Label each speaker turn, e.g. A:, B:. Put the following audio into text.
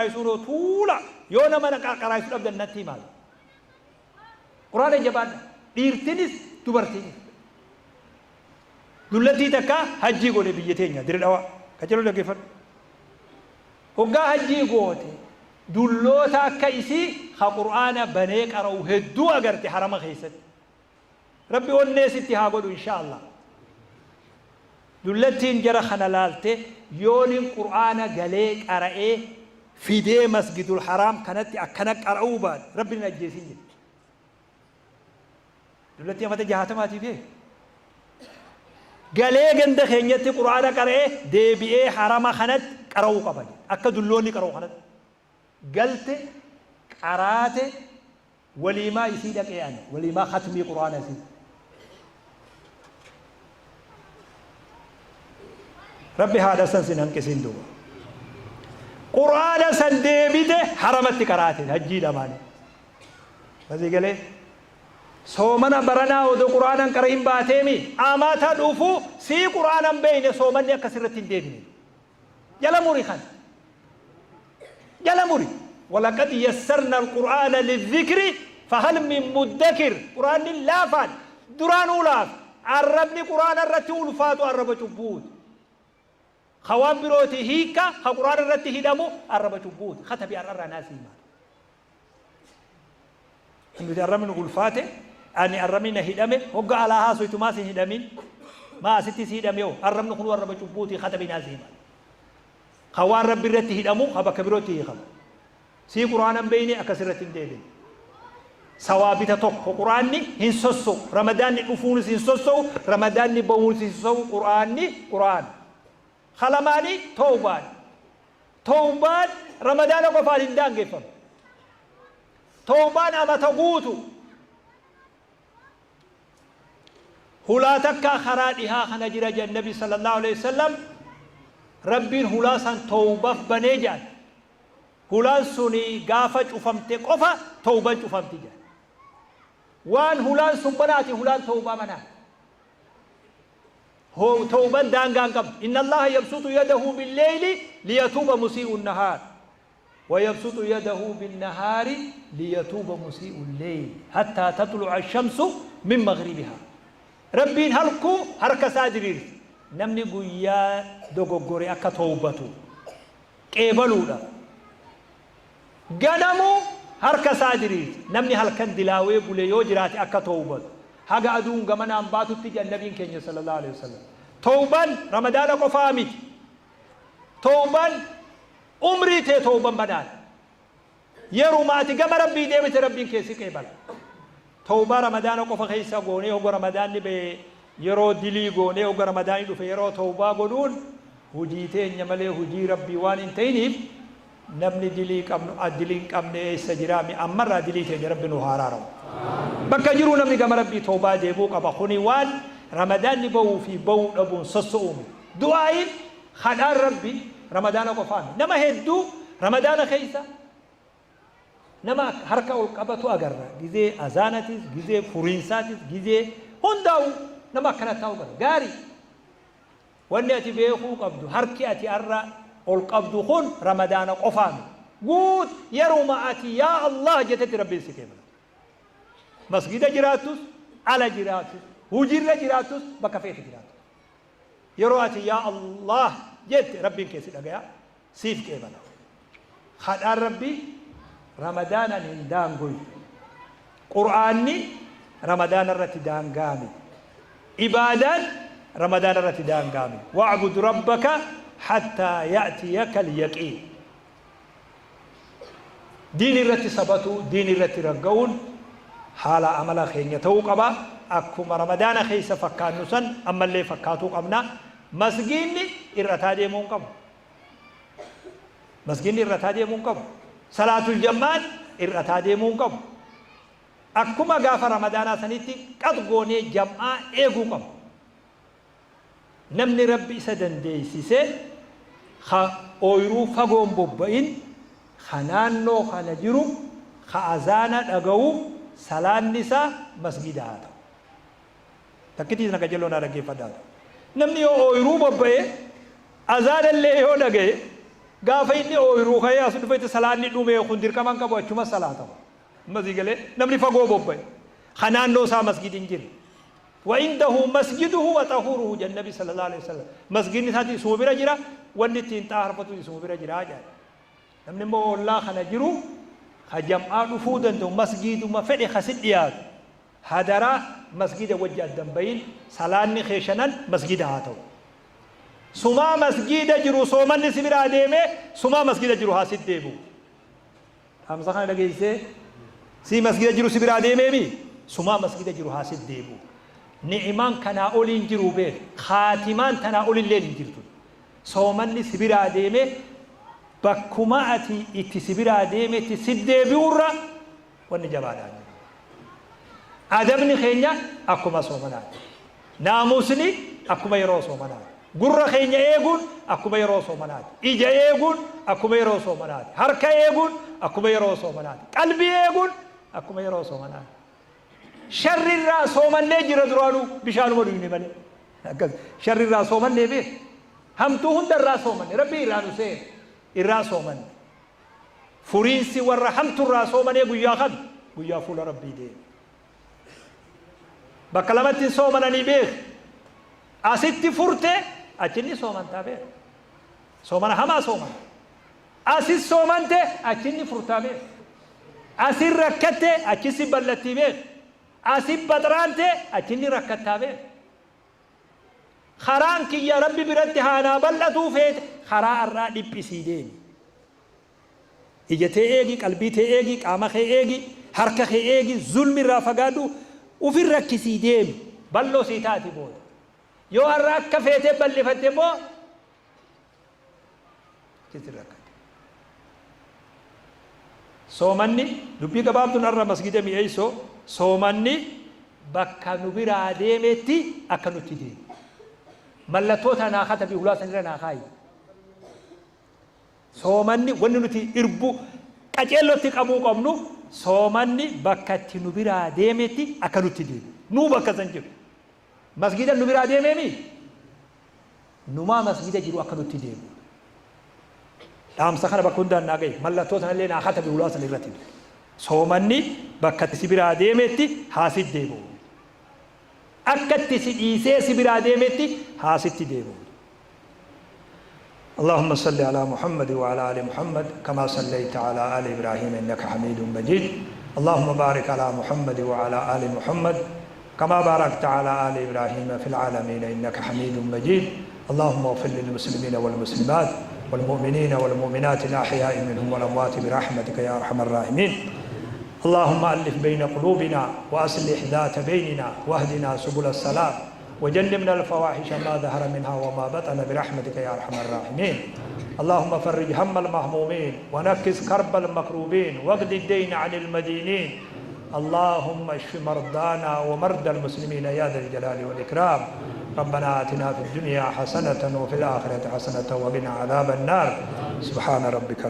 A: Qaraayisuun tuula yoo nama qaraayisu dhabdan natti himaa. Quraana jabaadha. Dhiirtinis dubartiinis. Dullattii takka hajjii godhe biyya teenya Dire Dhawaa. Qaceloo dhaggeeffadhu. Hoggaa hajjii goote dulloota akka isii ka Qur'aana banee qara'u hedduu agarte harama keessatti. Rabbi onnee sitti haa godhu inshaa Allah. Dullattiin jara kana laalte yoonin Qur'aana galee qara'ee fidee Masgidul Haraam kanatti akkana qara'uu baadhe Rabbi nan ajjeesin jette. Dullattii amata jahaatamaatii bee. Galee ganda keenyatti Qur'aana qara'ee deebi'ee harama kanatti qara'uu qaba jette. Akka dulloonni qara'u kanatti. Galte qaraate Waliimaa isii dhaqee ani. Waliimaa khatmii qur'aana isii. Rabbi haadha san sin hanqisin duuba. Qur'aana san deebite haramatti qaraate hajjii lamaanii. Masii galee soomana baranaa odoo qur'aana hin qara'in baateemi amata dhufu sii qur'aana hin beeyne soomanni akka sirratti hin deebine. Jala muri kana. Jala muri. Walaqad yassarna alqur'aana lidhikri fahal min muddakir. Qur'aanni laafaan duraanuu laafa. Arrabni qur'aana irratti ulfaatu arraba cubbuuti. Ka waan birooti hiikka ka qur'aana irratti hidhamu arraba cubbuuti. Katabi ar'arraa naasii himaa. Nuti arrabni nu ulfaate, ani arrabni na hidhame, hogga alaa haasoytu maa sin hidhamin? Maa asitti si hidhame hoo? Arrabni kunuu arraba cubbuuti katabi naa si hima. Ka waan Rabbi irratti hidhamu ka bakka birootti hiikamu. Sii Qur'aana hin beeyne akka sirratti hin deebine. Sawaabita tokko Qur'aanni hin sosso'u. Ramadaanni dhufuunis hin sosso'u, Ramadaanni bahuunis hin sosso'u. Qur'aanni Qur'aana. Ka lamaanii towbaadha. Towbaan Ramadaana qofaan hin daangeffamu. Towbaan amata guutu. Hulaa takkaa karaa dhihaa kana jira jedhan Nabi sallallahu alaihi wasallam. Rabbiin hulaa san towbaf banee jedhan. Hulaan suni gaafa cufamte qofa towban cufamti jedhan. Waan hulaan sun banaati hulaan towbaa banaa. Hoo towban daangaa hin qabdu. Inna Allaaha yabsuxu yadahu billeyli liyatuuba musii'u nahaar. Wa yabsuxu yadahu binnahaari liyatuuba musii'u lleyl hattaa taxlu'a shamsu min maghribihaa. Rabbiin halkuu harka isaa diriirsa. Namni guyyaa dogoggore akka towbatu qeebaluudhaaf. Ganamu harka isaa diriirse. Namni halkan dilaawee bule yoo jiraate akka towbatu. Haga aduun gamanaan baatutti jedhan Nabiin keenya sallallaahu aleyhi wasallam. Towban Ramadaana qofaa miti. Towban umrii tee towban banaadha. Yeruma ati gama Rabbii deebite Rabbiin kee si qeebala. Towbaa Ramadaana qofa keessa goonee hogga Ramadaanni bahe yeroo dilii goonee hogga Ramadaanni dhufe yeroo towbaa godhuun hujii teenya malee hujii Rabbii waan hin ta'iniif Namni dilii qabnu a dilii hin qabne eessa jiraa mi ammarraa dilii teenya rabbi nuu haa araaramu. Bakka jiruu namni gama rabbii towbaa deebi'uu qaba kuni waan ramadaanni ba'uu fi ba'uu dhabuun sosso'uu miti. Du'aa'iin kadhaan rabbi ramadaana qofaa miti. Nama hedduu ramadaana keessa nama harka ol qabatu agarra gizee azaanatis gizee furiinsaatis gizee hundaa'u nama akkana taa'u agarra gaarii. Wanni ati beekuu qabdu harki ati arra ol qabdu kun ramadaana qofaa miti. Guut yeruma ati yaa Allah jettetti Rabbiin si qeebala. Masgida jiraattus, ala jiraattus, hujirra jiraattus, bakka feete jiraattus. Yeroo ati yaa Allah jette Rabbiin kee si dhagaya, siif qeebala. Kadhaan Rabbii Ramadaanaan hin daangoytu. Qur'aanni Ramadaana irratti daangaa miti. Ibaadaan Ramadaana irratti daangaa miti. Wa'bud rabbaka hattaa ya'tiyaka al-yaqiin. Diin irratti sabatuu, diin irratti ragga'uun haala amala keenya ta'uu qaba. Akkuma Ramadaana keessa fakkaannu san ammallee fakkaatuu qabna. Masgiinni hir'ataa deemuu hin qabu. Masgiinni hir'ataa deemuu hin qabu. Salaatul jam'aan hir'ataa deemuu hin qabu. Akkuma gaafa Ramadaanaa sanitti qax goonee jam'aa eeguu qabna. Namni Rabbi isa dandeessise ka ooyruu fagoo hin bobba'in, ka naannoo kana jiru, ka azaana dhagawu salaanni isaa masgiida haa ta'u. Takkitii tana qajeelloo naa dhaggeeffadhaa. Namni yoo ooyruu bobba'e azaanallee yoo dhagaye Gaafa inni ooyruu ka'ee as dhufetti salaanni dhumee kun dirqama hin qabu, achuma salaatama. Amma sii galee? Namni fagoo bobba'e ka naannoo isaa masgidi hin jirre. Wa indahu masjiduhu wa xahuuruhu jedhan Nabi sallallahu alaihi wasallam. Masgidni isaati isuma bira jira, wanni ittiin xaaharfatu isuma bira jira jedhan. Namni immoo ollaa kana jiru ka jam'aa dhufuu danda'u masgiiduma fedhe ka si dhiyaatu, hadaraa masgida wajji adda hin bahin, salaanni kee shanan masgida haa ta'u. Sumaa masgiida jiru soomanni si biraa deemee sumaa masgida jiru haa sitti deebi'u. Dhaamsa kana dhageessee? Sii masgida jiru si biraa deemeemi, sumaa masgida jiru haa sitti deebi'u. Ni'imaan kanaa olii hin jiru beek. Kaatimaan tanaa olilleen hin jirtu. Soomanni si biraa deemee bakkuma ati itti si biraa deemetti si deebi'urra wanni jabaadhaa hin jiru. Adabni keenya akkuma soomanaati. Naamusni akkuma yeroo soomanaati. Gurra keenya eeguun akkuma yeroo soomanaati. Ija eeguun akkuma yeroo soomanaati. Harka eeguun akkuma yeroo soomanaati. Qalbii eeguun akkuma yeroo soomanaati. Sharri irraa soomannee jira duraanuu, bishaanuma dhuyne malee. Akkas sharri irraa soomannee beek. Hamtuu hunda irraa soomanne. Rabbii irraa nu seene irraa soomanne. Furiinsi warra hamtu irraa soomanee guyyaa kami? Guyyaa fuula Rabbii deeme. Bakka lamatti hin soomananii beek. Asitti furte achinni soomantaa beek. Soomana hamaa soomana. Asis soomante achinni furtaa beek. Asin rakkatte achisi ballattii beek. Asin baxraante achinni rakkattaa beek. Karaan kiyya Rabbi biratti haa naa bal'atuu feete, karaa ar'aa dhiphisii deemi. Ija tee eegi, qalbii tee eegi, qaama kee eegi, harka kee eegi, zulmi irraa fagaadhu, ufin rakkisii deemi. Bal'oo sii taati booda. Yoo ar'a akka feetee bal'ifatte immoo achitti rakkate. Soomanni dubbii gabaabduun arra masgida mi'eessoo, soomanni bakka nu biraa deemetti akka nutti deemu. Mallattoo tana naa katabi, hulaa sanirra naa kaayi. Soomanni wanni nuti irbu qaceellotti qabuu qabnu, soomanni bakka itti nu biraa deemetti akka nutti deemu. Nuu bakka san jiru. Masgida nu biraa deemeemi? Numaa masgida jiru akka nutti deebi'u. Dhaamsa kana bakka hundaan naa gahi. Mallattoo sanallee naa katabi hulaa san irratti. Soomanni bakka itti si biraa deemetti haa sitti deebi'u. Akka itti si dhiisee si biraa deemetti haa sitti deebi'u. اللهم صل على محمد وعلى آل محمد كما صليت على آل إبراهيم إنك حميد مجيد. اللهم بارك على محمد وعلى آل محمد كما باركت على آل إبراهيم في العالمين إنك حميد مجيد. اللهم اغفر للمسلمين والمسلمات والمؤمنين والمؤمنات الأحياء منهم والأموات برحمتك يا أرحم الراحمين. اللهم ألف بين قلوبنا وأصلح ذات بيننا واهدنا سبل السلام وجنبنا الفواحش ما ظهر منها وما بطن برحمتك يا أرحم الراحمين. اللهم فرج هم المهمومين ونكس كرب المكروبين واقض الدين عن المدينين. اللهم اشف مرضانا ومرضى المسلمين يا ذا الجلال والإكرام. ربنا آتنا في الدنيا حسنة وفي الآخرة حسنة وقنا عذاب النار. سبحان ربك.